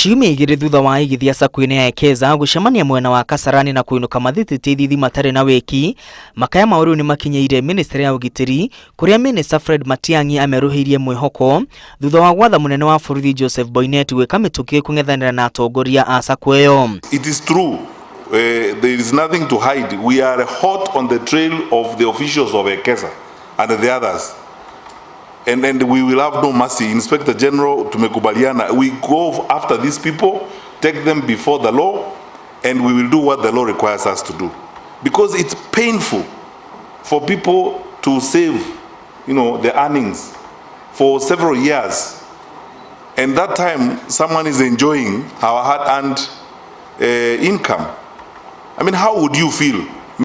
Ciumia 2 thutha wa aigithia sacco-inĩ ya Ekeza gũcemania mwena wa Kasarani na kũinũka mathitĩtie ithithi matarĩ na wĩki, makaya mao rĩu nĩmakinyĩire ministry ya ũgitĩri kũrĩa Minister Fred Matiang'i amerũhĩirie mwĩhoko thutha wa gwatha mũnene wa borithi Joseph Boinnet gwĩka mĩtũkĩ kũng'ethanĩra na atongoria a sacco ĩyo. It is true. There is nothing to hide. We are hot on the trail of the officials of Ekeza and the others. And we will have no mercy. Inspector General, tumekubaliana. We go after these people, take them before the law, and we will do what the law requires us to do. Because it's painful for people to save their earnings for several years. And that time, someone is enjoying our hard-earned income. I mean, how would you feel?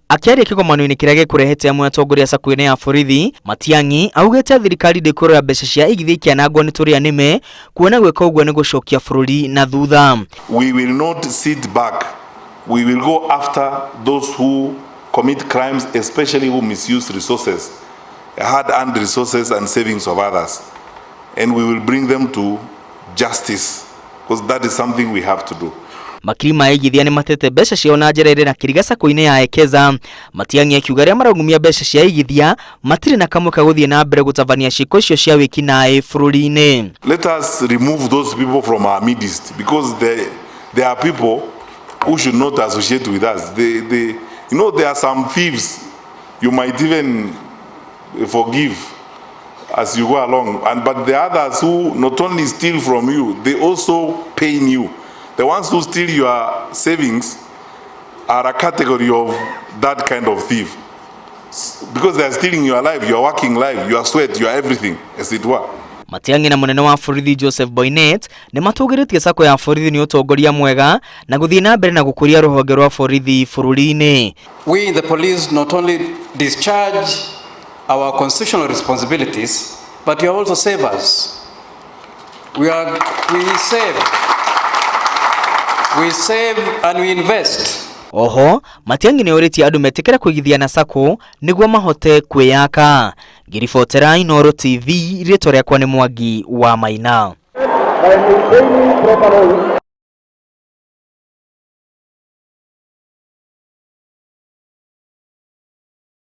Akĩaria kĩgomano-inĩ kĩrĩa gĩkũrehete amwe atongoria sacco-inĩ ya borithi, Matiang'i augĩte thirikari ndĩkũrora mbeca cia igithia ikĩanangwo nĩ tũrĩa nĩme, kuona gwĩka ũguo nĩ gũcokia bũrũri na thutha. We will not sit back. We will go after those who commit crimes, especially who misuse resources, hard-earned resources and savings of others. And we will bring them to justice, because that is something we have to do. Makiri ma aigithia nĩ matete mbeca ciao na njĩra ĩrĩ na kĩriga sacco-inĩ ya Ekeza. Matiang'i akiuga arĩa maragumia mbeca cia aigithia matirĩ na kamwe ka gũthiĩ na mbere gũtabania ciĩko icio cia wĩkinaĩ bũrũri-inĩ. Let us remove those people from our midst, because they are people who should not associate with us. There are some thieves you might even forgive as you go along, but the others who not only steal from you, they also pain you. The ones who steal your savings are a category of that kind of thief. Because they are stealing your life, your working life, your sweat, your everything, as it were. Matiang'i na mũnene wa borithi Joseph Boinnet nĩ matũgĩrĩtie sacco ya borithi nĩ ũtongoria mwega na gũthiĩ na mbere na gũkũria rũhonge rwa borithi bũrũri-inĩ. We in the police not only discharge our constitutional responsibilities, but we are also savers. We save. We save and we invest. Oho, Matiang'i nĩ orĩtie andũ metĩkĩre kũigithia na sacco nĩguo mahote kwĩyaka. Ngĩribotera Inooro TV, rĩtwa rĩakwa nĩ Mwangi wa Maina. By maintaining proper roads.